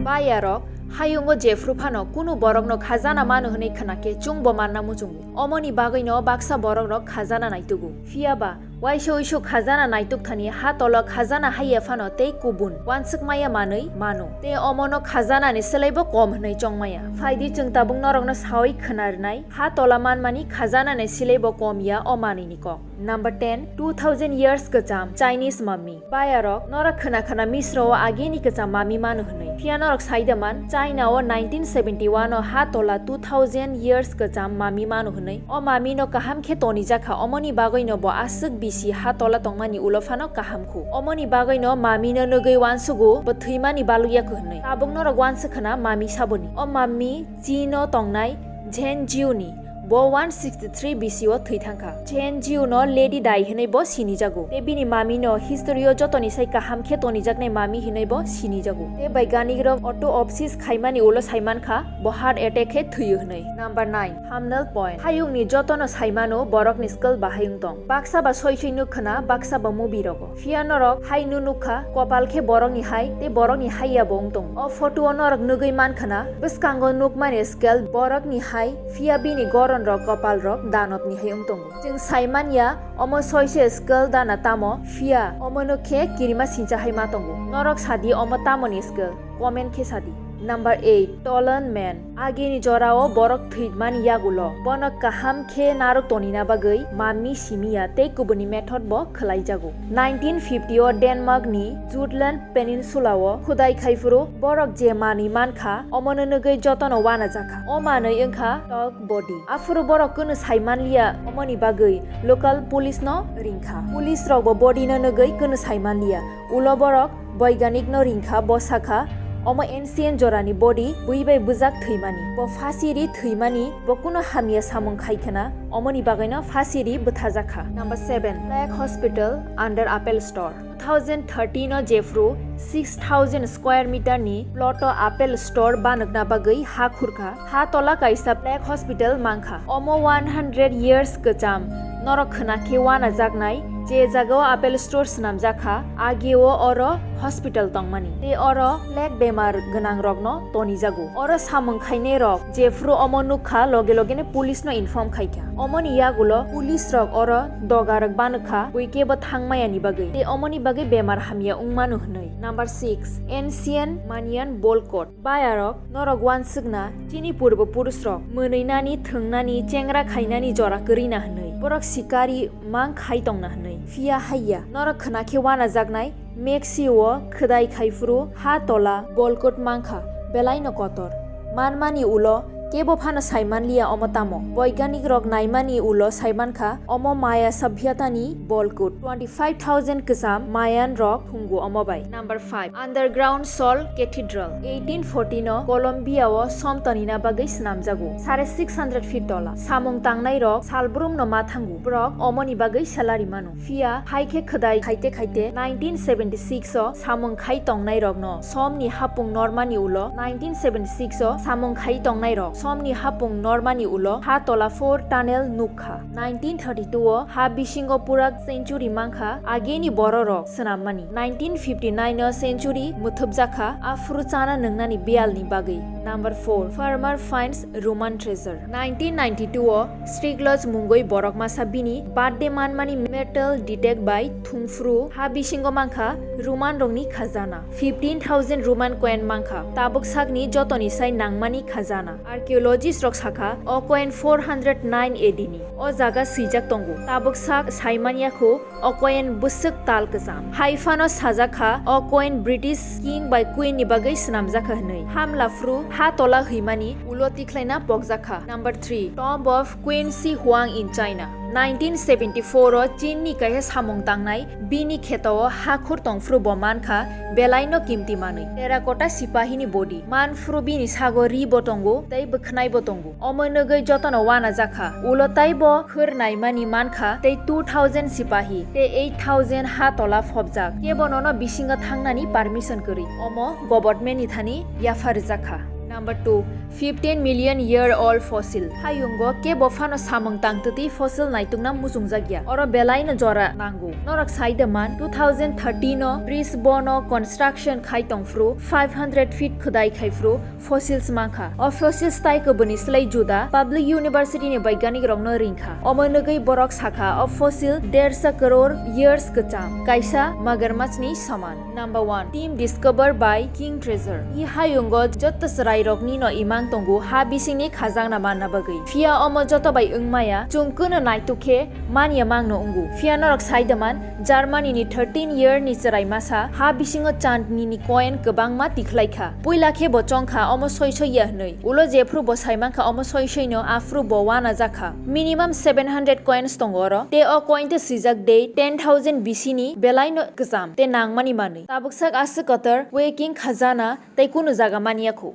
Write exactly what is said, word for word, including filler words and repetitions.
Bayarok, hayungo jephru phano kunu borokno khajana mano hwnwi khwnakhe chwngbo manna muchungo. Omoni bagwino baksa borokrok khajana naitugo. Phiyaba, waisa uisu khajana naituk thani ha tolo khajana haiya phano tei kubun wanswk maya manwi mano. Tei omono khajanani swlaibo kom hwnwi chongmaya. Phaidi chwng tabuk norokno sawi khwna rwnai ha tola manmani khajanani swlaibo kom ya o manwini kok. Number ten, two thousand years kwcham Chinese mummy. Bayarok, norok khwna khwna Misra o agini kwcham mami mano hwnwi. Phiya norok saida man, China o nineteen seventy-one o ha tola two thousand years kwcham mami mano hwnwi. O mami no kaham khe tonijakha, omoni bagwi no bo aswk bisi ha tola tongmani ulo phano kaham khu. Omoni bagwi no mami no nugwi wansugo bo thwimani balukya khu hwnwi. Tabuk norok wansuk khwna mami saboni. O mami Chin o tongnai Zhenjiu ni. Bo one sixty-three B C o thwi thangkha. Zhenjiu no Lady Di hwnwi bo sinijago. Tei bini mami no history o jotoni sai kaham khe tonijaknai mami hwnwi bo sinijago. Tei baiganik rok autopsies khaimani ulo saimankha bo heart attack khe thwiyo hwnwi. Number nine, thumbnail point. Hayung ni jotono saimano borok ni skull bahai wng tong. Baksa ba soi soi nuk khwna, baksa ba movie rogo. Phiya norok hai no nukha, kopal khe borok ni hai, tei borok ni hai ya bo wng tongo. O photo o norok nugwi man khwna, bwskango nukmani skull borok ni hai, phiya bini goron rok, kopal rok danop ni hai wng tongo. Chwng sai man ya, omo soise skull dana tamo, phiya omo no khe kirima sincha hai ma tongo. Norok sadi omo tamo ni skull, comment khe sadi. Number eight, Tolan Man. Agini jorao borok thwimani yagulo bono kaham khe narwk tonina bagwi mami simiya tei kubuni method bo khwlaijago. Nineteen fifty o Denmark ni Jutland Peninsula o khudai khaiphuru borok je manwi mankha, omono nugwi jotono wanajakha. O manwi wngkha Tolk body. Aphuru borok kunu sai manliya, omoni bagwi local police no ringkha. Police rok bo body no nugwi kunu sai manliya. Ulo borok boiganik no ringkha, bo sakha, omo ancient jorani body bui bai bujak thwimani. Bo phasi ri thwimani, bo kuno hamya samung khai khwna, omoni bagwi no phasi ri bwthajakha. Number seven, Plague Hospital under Apple Store. Two thousand thirteen o jephru six thousand square meter ni plot o Apple Store banwkna bagwi ha khurkha. Ha tola kaisa Plague Hospital mankha. Omo one hundred years kwcham norok khwna khe wanajaknai, je jagao Apple Store swnamjakha, ageo oro hospital tongmani. Tei oro plague bemar gwnang rokno tonijago. Oro samung khainai rok jephru omo nukha, loge loge no police no inform khaikha. Omoni yagulo police rok oro doga rok banwkha, bui kebo thangmaya ni bagwi. Tei omoni bagwi bemar hamya wngmano hwnwi. Number six, Ancient Mayan Ball Court. Bayarok, norok wansukna, chini purbo purusrok mwnwi nani, thwng nani, chengra khainani jora kwrwi na hwnwi. Borok sikari mang khai tongna hwnwi. Phiya haiya, norok khwna khe wanajaknai Mexico o khwdai khaiphuru ha tola bolkot mankha, belai no kotor. Manmani ulo kebo phano sai manliya omo tamo. Boiganik rok naimani ulo sai mankha omo Maya sabhyata ni bolkot. Twenty five thousand kwcham Mayan rok phungo omo bai. Number five, Underground Seoul Cathedral. Eighteen forty no Colombia o som tonina bagwi swnamjago. Sare six hundred feet tola. Samung tangnai rok salbrum no ma thango. Borok omoni bagwi salary mano. Phiya hai khe khwdai khaite khaite nineteen seventy six o samung khai tongnai rok no som ni hapung normani ulo, nineteen seventy six o samung khai tongnai rok som ni hapung normani ulo ha tola four tunnel nukha. Nineteen thirty two o ha bisingo purak century mankha, ageni bororok swnammani. Nineteen fifty nine o century mwthupjakha, aphuru chana nwngnani biyalni bagwi. Number four, Farmer finds Roman treasure. Nineteen ninety two o Strigloj mungwi borok masa bini birthday manmani metal detect bai thungphuru ha bisingo mankha Roman rokni khajana. Fifteen thousand Roman coin mankha. Tabuk sakni jotoni sai nangmani khajana. Archaeologist rok sakha, o coin four hundred nine A D ni. O jaga swijak tongo. Tabuk sak saimanya kho, o coin bwswk tal kwcham. Hai phano sajak kha, o coin British King bai Queen ni bagwi swnamjak kha hwnwi. Hamla phru ha tola hwimani ulo tikhlaina pokjak kha. Number three, Tomb of Qin Shi Huang in China. Nineteen seventy four o Chin ni kaisa samung tangnai bini kheto o hakhor tongphru bo mankha belai no kimti manwi. Terracotta sipahi ni body. Manphru bini sago ri bo tongo tei bwkhnai bo tongo. Omo nugwi jotono wanajakha. Ulo taibo khwrnaimani mankha tei two thousand sipahi tei eight thousand ha tola phobjak. Kebo nono bisingo thangnani permission kwrwi. Omo government ni thani yapha rwjakha. Number two, fifteen million year old fossil. Hayungo kebo phano samung tangtwtwi fossil naitukna muchungjakya. Oro belaino jora nango. Norok sai de man, two thousand thirteen o Brisbane o construction khai tongphru, five hundred feet khwdai khai phru fossils mankha. O fossils tai kubuni slai juda public university ni baiganik rokno ringkha. Omo nugwi borok sakha o fossil dersa crore years kwcham, kaisa magarmachni soman. Number one, team discovered by King Treasure. I hayungo joto chwrairokni no imang tongo ha bisingni khajangna manna bagwi. Phiya omo joto bai wngmaya, chwng kuno naituk khe manya mangno wngo. Phiya norok sai de man, Germany ni thirteen year ni chwrai masa ha bisingo chandni ni coin kwbangma tikhlai kha. Puila khe bo chong kha omo soi soi ya hwnwi. Ulo jephru bo sai mankha omo soi soi no, aphru bo wana jak kha. Minimum seven hundred coins tongo oro. Tei o coin tei swijak dei ten thousand B C ni belai no kwcham tei nangmani manwi. Tabuk sak aswk kotor, waking khajana tei kunu jaga manya kho.